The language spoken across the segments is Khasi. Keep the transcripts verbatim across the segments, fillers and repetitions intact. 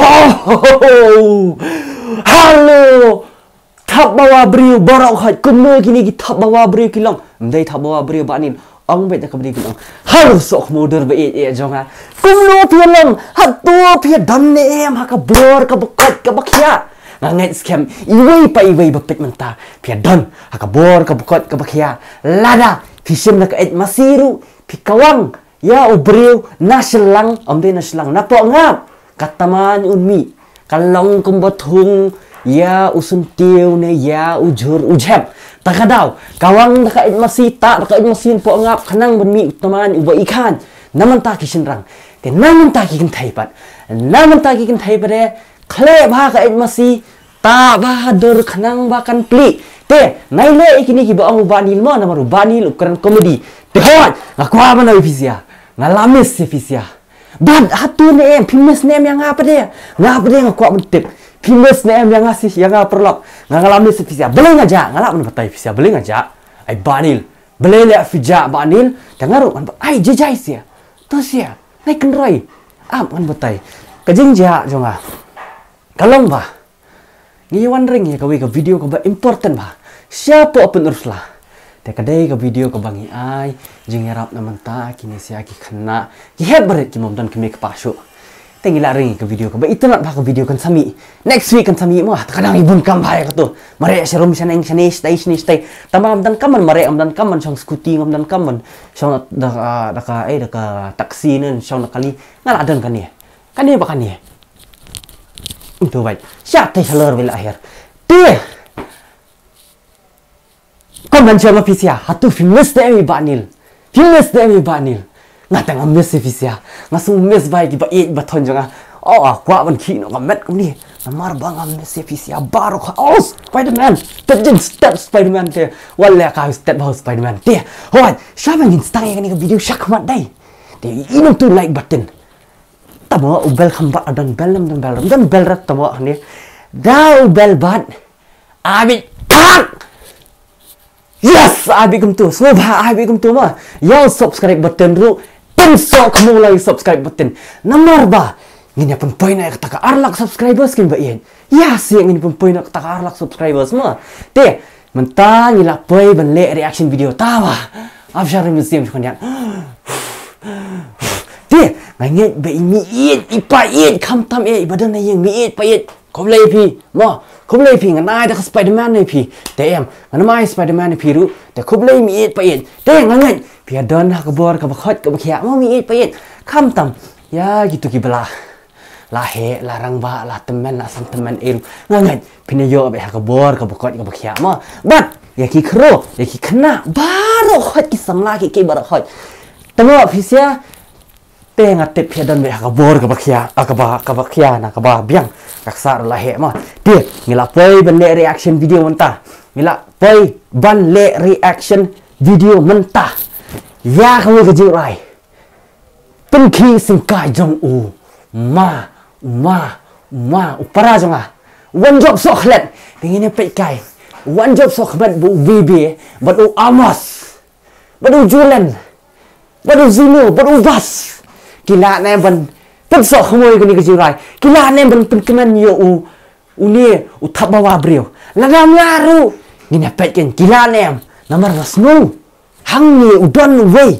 Oh, hello. Thapbawa briew baroh khoit, kumno kine ki thapbawa briew ki long? Ym dei thapbawa briew Bah Nil. Ong beit da ka briew ki long. Hello soh khmudor ba ïeit ïeit jong nga. Kumno phi long? Hato phi don ne em ha ka bor kaba koit kaba khiah? Nga ngeit skhem iwei pa iwei ba peit mynta phi don ha ka bor kaba koit kaba khiah. Lada phi shim na ka eit masi ruh phi kawang ïa u briew na shlang, ym dei na shlang, na poh ngap. Ka tamain un mih, ka long kumba thung ïa u syntiew ne ïa u jhur u jhep. Ta ka daw, kawang da ka eit masi, tah da ka eit masi na poh ngap khnang ban mih u tamain uba i khan. Na mynta ki shynrang, te na mynta ki kynthei pat, na mynta ki kynthei pat de, khleh bha ka eit masi, tah bha ha dur khnang ba kan plie. Te nai leh ïa kine kiba ong u Bah Nil mo, namar u Bah Nil u kren comedy. Te hooid, nga kwah ban ong ïa phi sha, nga la miss ïa phi sha. Bad hato ne em, phi miss ne em ïa nga pat de? Nga pat de nga kwah ban tip. Phi miss ne em ïa nga sha, ïa nga paralok? Nga, nga la miss ïa phi sha. Balei nga jah? Nga lah ban batai phi sha balei nga jah. Ai Bah Nil, balei leh phi jah Bah Nil? Te nga ruh ngan batai, ai jai jai sha. To sha, nai kynroi. Ap ngan batai. Ka jingjah jong nga ka long ba ngi wan ring ïa kawei ka video kaba important bha shapoh Pynursla. Te ka dei ka video kaba ngi ai jingïarap na mynta kine sha ki khynnah ki hep barit ki bym don kmie kpa shuh. Te ngi la ring ïa ka video kaba itynnad bha, ka video kan sa mih next week, kan sa mih mo. Te ka dang i bun kam bha ïa kato. Mareh sharum shaneng shane shatei shane shatei. Tangba ngam don kam ban mareh, ngam don kam ban shong scooty, ngam don kam ban shong da ka, da ka, eh, da ka taxi ne shong da kali. Nga la don kane, kane ba kane. Uto bai sha te shalor bai la her. Te comment sha ma phi sha, hato phi miss ne em ïa Bah Nil? Phi miss ne em ïa Bah Nil? Nga tang nga miss ïa phi sha. Nga shu miss bai ki ba ïeit ba thon jong nga. Oh, ah, kwah ban khih noh ka met kumne. Namar ba nga miss ïa phi sha baroh ka. Oh, Spider-Man. Te jin step Spider-Man te. Wale ka step ba Spider-Man te. Hoi, sha ba ngin stang ïa kane ka video sha khmat dei. Te ïa nang tu like button. Tamo u bel kham bad, don bel, don bel, don bel rat tamo ne. Da u bel bad. Abi tak. Yes, abi kumtu. So ba abi kumtu ma. Ïa u subscribe button ruh. Pynsoh khmiew la ïa u subscribe button. Namar ba ngin ïa pynpoi na kata ka ar lak subscribers kin ba ïeit. Ïa si ngin ïa pynpoi na kata ka ar lak subscribers ma. Te mynta ngi la poi ban leh reaction video ta ba. Ap shar museum shkon ïa. Te nga ngeit ba i mih ïeit, i pah ïeit, khamtam ïa i ba don na ïing, mih ïeit pah ïeit. Khublei phi mo, khublei phi. Ngan ai da ka Spider-Man ïa phi. Te em, ngan ai Spider-Man ïa phi ruh. Te khublei, mih ïeit pah ïeit. Te nga ngeit phi ïa don ha ka bor kaba khoit kaba khiah mo, mih ïeit pah ïeit. Khamtam ïa kito kiba la la heh, la rangbah, la tymmen, la san tymmen, ei ruh nga ngeit phin ïoh beit ha ka bor kaba koit kaba khiah mo. Bad ïa ki kro, ïa ki khynnah baroh khoit, ki samla ki, ki baroh khoit. Tangba phi sha te nga tip phi ïa don beit ha ka bor kaba khiah, ah, kaba, kaba khiah na kaba biang. Ka ksar la heh mo. Te ngi la poi ban leh reaction video mynta. Ngi la poi ban leh reaction video mynta ïa kawei ka jingrwai Pynkhih Syngkai jong u Ma, u Ma, u Ma, u para jong nga. Wan jop soh khlet, te ngin ïa peit kai. Wan jop soh khlet bad u Bibi, bad u Amos, bad u Julen, bad u Zinu, bad u Bas. Ki lah ne ban pynsoh khmoi kane ka jingrwai? Ki lah ne ban pynkmen ïa u, une u thapbawa briew? Lada ym lah ruh ngin ïa peit kein ki lah ne em. Namar nga sngew hangne u don uwei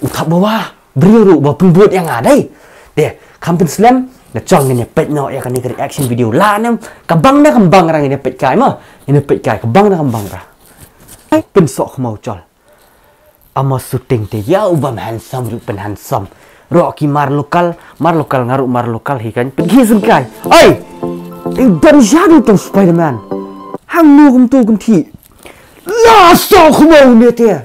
u thapbawa briew ruh ba pynbud ïa nga dei. Te kham pynslem, nga jong ngin ïa peit noh ïa kane ka reaction video. Lah ne em, ka bang ne kam bang ra, ngin ïa peit kai mo. Ngin ïa peit kai ka bang ne kam bang ra. Ai, pynsoh khmoi chol. Amos Suting te ïa u bam handsome ruh pyn handsome. Roh ki mar lokal, mar lokal, nga ruh mar lokal hi kan. Pynkhih Syngkai. Ai! Te don sha u tong Spider-Man. Hangno kumto kynthih? La soh khmoi ne te.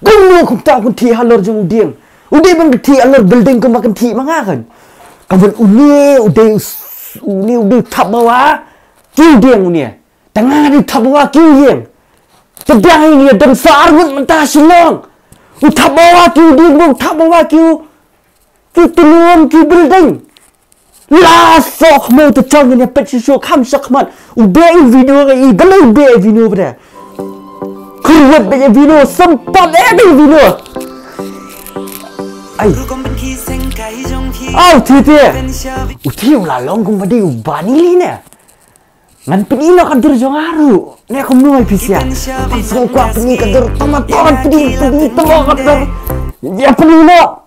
Kumno kumta kynthih halor jong u dieng? U dei ban kynthih halor building kumba kynthih ma nga kan. Ka ban une u dei u s-, une u dei u thapbawa ki u dieng une. Te nga dei u thapbawa ki u ïing. Te dang ïa don sa ar ngut mynta Shillong. U thapbawa ki u dieng, u thapbawa ki u, ki u tnum, ki u building. La soh khmoi, te chong ngin ïa peit shuh shuh, kham shah khmat. U beh ïa u video nga i, balei u beh ïa u video ba de? Kyrwat beh ïa u video, sympat eh beh ïa u video. Ai. Rukom Pynkhih Syngkai jong phi Au, te te. U te u la long kumba dei u Bani li ne. Ngan pyni noh ka dur jong nga ruh. Ne kumno ai phi sia. Tang sngewkwah pyni ka dur, tang ma tang pyni, pyni, tang ka dur. Ïa pyni noh.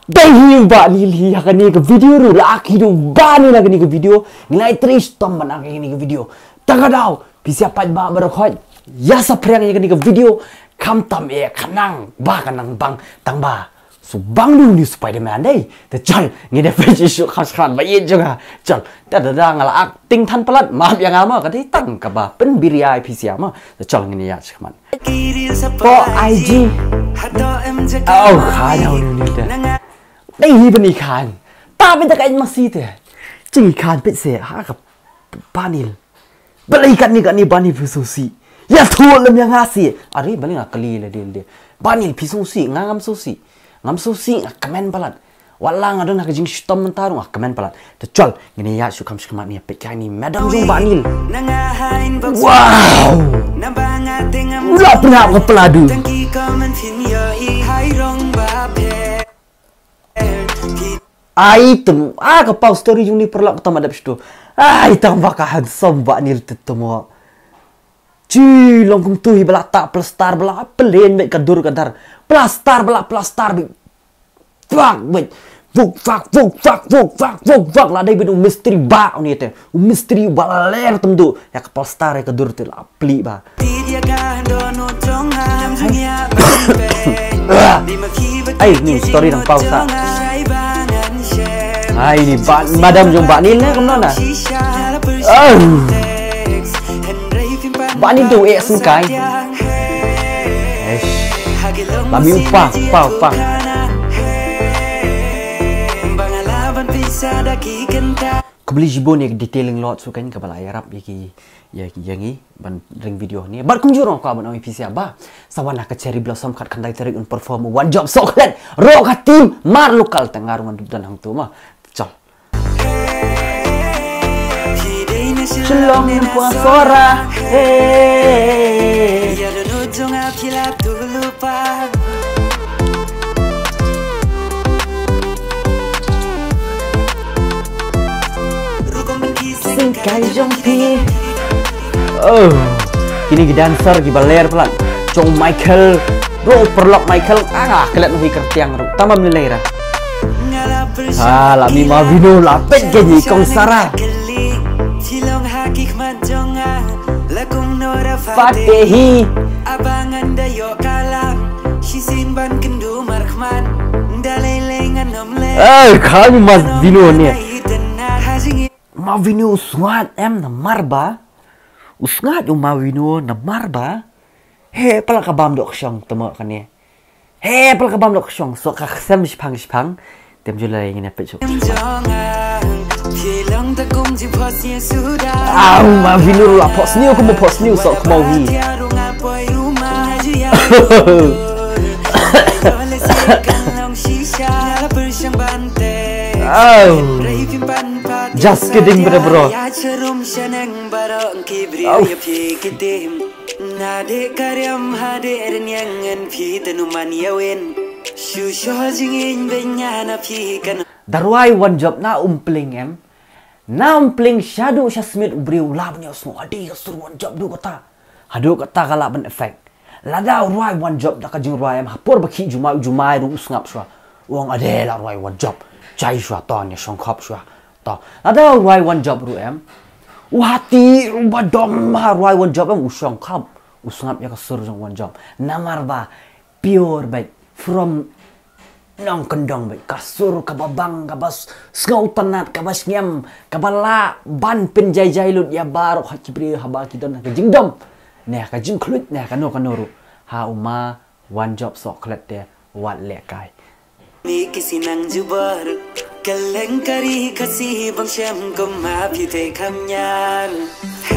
Dei hi u Bani li ha kane ka video ruh, la ki dei u Bani la kane ka video. Ngi la trei shitom ban ai kane ka video. Tang ka daw, phi sia paidbah baroh khoit. Ïa subscribe ïa kane ka video. Khamtam eh ka nang ba ka nang bang tang ba. Shu bang dei u Spider-Man dei. Te chal, ngi dei phi shu kham shkhan ba ïeit jong nga. Chal, te da da nga la acting than palat, map ïa nga ma, ka dei tang kaba pynbiria phi sia ma. Te chal ngin ïa shkman. Po I G. Au, kha daw ni ni te. Dei hi bani khan. Ta bita ka in masi te. Jing khan pit se ha ka Banil. Balei katni katni Banil phi sngewsih. Ïa thu lem ïa nga si. Are balei nga kali le dil de. Banil phi sngewsih, nga ngam sngewsih. Ngam sngewsih, nga kmen palat. Wat la nga don ha ka jingshitom mynta ruh nga kmen palat. Te chal, ngin ïa shu kham shkmat ni peit kai ni madam jong Banil. Wow! La pynhap ka peladu. Ai tem, ah, ka pau story jong ni paralok tam adap situ. Ai tang ba ka handsome Banil te temo. Chi long kum tu hi ba la tak plastar ba la plen beit ka dur ka dar. Plastar ba la plastar beit. Fak beit. Fuk fak, fuk fak, fuk fak, fuk fak, la dei beit u mistri ba u ni te. U mistri ba la ler tem du. Ïa ka plastar ïa ka dur te la pli ba. Ai ni story dang pau sa. Ai ni ba madam jong Banil ne kumno na. Oh. Banil tu eh sengkai. Eish. Lami upa, upa, upa. Khublei shibun ïa ki detailing lot shu kan kaba la ïarap ïa ki ïa ki ïa ngi ban ring video ni. Bad kumjuh ruh ka ban ong ïa phi sia ba sa wan ha ka Cherry Blossom khatkhyndai tarik un perform One Job Chocolate. Ruh ka team Mar Local te nga ruh ngan dup don hangtu ma. Chal. Shillong Nongpoh Sohra. Hey. Sengkai jong phi. Oh. Kine ki dancer kiba ler palat. Jong Michael. Bro, paralok Michael. Ah, klet hi kyrtiang ruh. Tamam ni lera. Ah, la mi Mavino la peit ke ni kong Sara. Fatehi. Eh, kha mi Mavino ni. Mavino u sngat em namar ba. U sngat u Mavino namar ba. He pala ka bam dok shong temo kane. He pala ka bam dok shong so ka sem shipang shipang. Tem julai ngin pet shuk. Au Mavino la pos niu kumu pos niu so kumu hi. Au. Just kidding bro. Au. Da rwai One Job na um pling em. Na um pling shaduh sha smit u briew la ban ïohsngew adi ka sur One Job duh kata. Haduh kata ka lah ban effect. Lada u rwai One Job da ka jingrwai em ha por ba khih jumai u jumai ruh u sngap shuwa. U ong ade la rwai One Job. Jai shuwa ton ïa shongkhop shuwa. To, lada u rwai One Job ruh em. U hati ruh ba dom ha rwai One Job em u shongkhop. U sngap ïa ka sur jong One Job. Namar ba pure bad from nongkyndong bad ka sur kaba bang kaba sngewtynnat kaba sngem kaba lah ban pynjaijai lut ïa baroh ha ki briew haba ki don ka jingdom ne ka jingkhluit ne kano kano ruh ha u ma One Job Chocolate te wat lehkai. Mi ki sinang jubor. Kaleng kari kasi bang shem kum ma phi te kham nyar.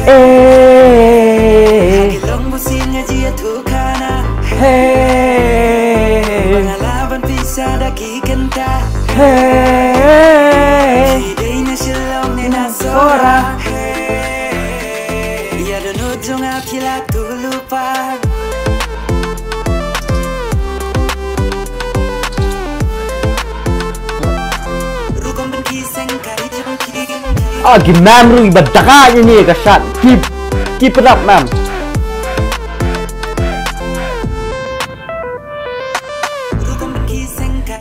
Eh. Long bu sing aji atu khana. Hey. Bang alaban pisa da ki kenta. Hey. Ki dei na Shillong ne na Sohra. Hey. Ya dono jong a phi la tulu pa. Ah, ki mem ruh iba daka ïa ni ka shat. Keep, keep it up, mem.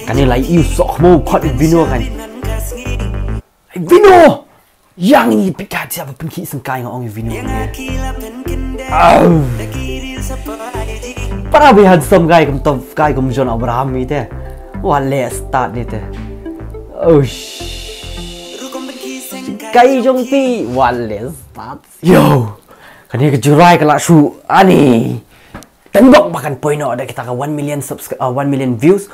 Kane la ïoh sok mo khot i Vino kan. Ai Vino! Yang ni pika tia ba pynki sengkai nga ong i Vino ni. Au. Para bi handsome guy kum top guy kum John Abraham ni te. Wale start ni te. Oh. Kai jong ti wale start. Yo. Kane ka jurai ka la shu ani. Tang bok ba kan poi noh da kita ka one million subscri- uh, one million views.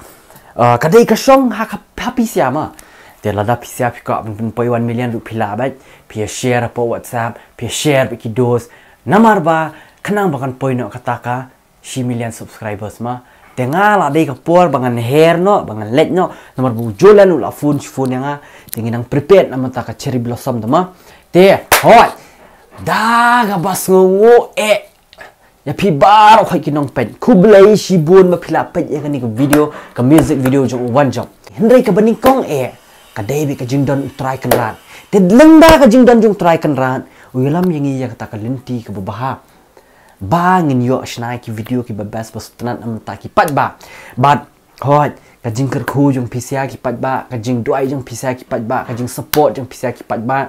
Uh, ka dei ka shong ha ka ha phi sia ma. Te lada phi sia phi kwah ban poi one million ruh phi lah bad phi share hapoh WhatsApp, phi share bad ki dos. Namar ba khnang ba kan poi noh kata ka shi million subscribers ma. Te nga la dei ka por ba ngan her noh, ba ngan leit noh. Namar ba u Jolan u la phone shi phone ïa nga. Te ngi nang prepared namar ta ka cherry blossom ta ma. Te hoi. Da ka bas ngo ngo eh. Ïa phi baroh khoit ki nongpeit. Khublei shibun ba phi la peit ïa kane ka video, ka music video jong u One Job. Hynrei kaba nyngkong eh, ka dei bad ka jingdon u Trai Kynrad. Te lynda ka jingdon jong u Trai Kynrad, u ïalam ïa ngi ïa kata ka lynti kaba bha. Ba ngin ïoh shna ki video kiba best ba sngewtynnat namar ta ki paidbah. Bad hoi, ka jingkyrkhu jong phi sia ki paidbah, ka jingduwai jong phi sia ki paidbah, ka jingsupport jong phi sia ki paidbah.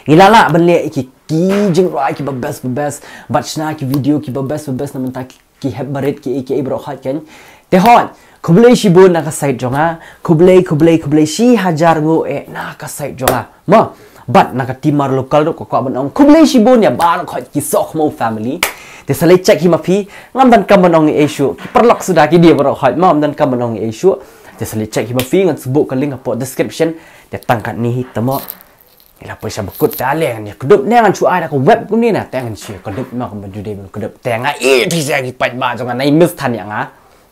Ngi la lah ban leh ki ki jingrwai kiba best ba best, bad shna ki video kiba best ba best namar ta ki hep barit ki ki baroh khoit kan. Te hoi, khublei shibun na ka side jong nga, khublei khublei khublei shi hajar ngo eh na ka side jong nga. Ma, bad na ka team Mar Local ruh ko kwah ban ong khublei shibun ïa baroh khoit ki Sohmo family. Te sa leit check hi ma phi, ngam donkam ban ong ei shuh, ki paralok suda ki dei baroh khoit ma, ngam donkam ban ong ei shuh. Te sa leit check hi ma phi, ngan sa buh ka link hapoh description. Te tang katne hi te mo. Ngi la poi sha ba kut te ale ngan ïa kdup ne ngan shu ai da ka web kumne na te ngan shu ïa kdup ma kumba ju dei ban kdup te nga ïeit phi sia ki paidbah jong nga nai miss than ïa nga.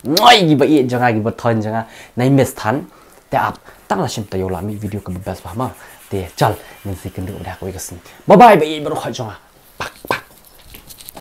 Ngoi kiba ïeit jong nga kiba thoiñ jong nga nai miss than. Te ap tang la shim te ïoh la mih video kaba best bah ma. Te chal ngin sa ïakynduh da kawei ka sngi. Bye bye ba ïeit baroh khoit jong nga. Bye bye.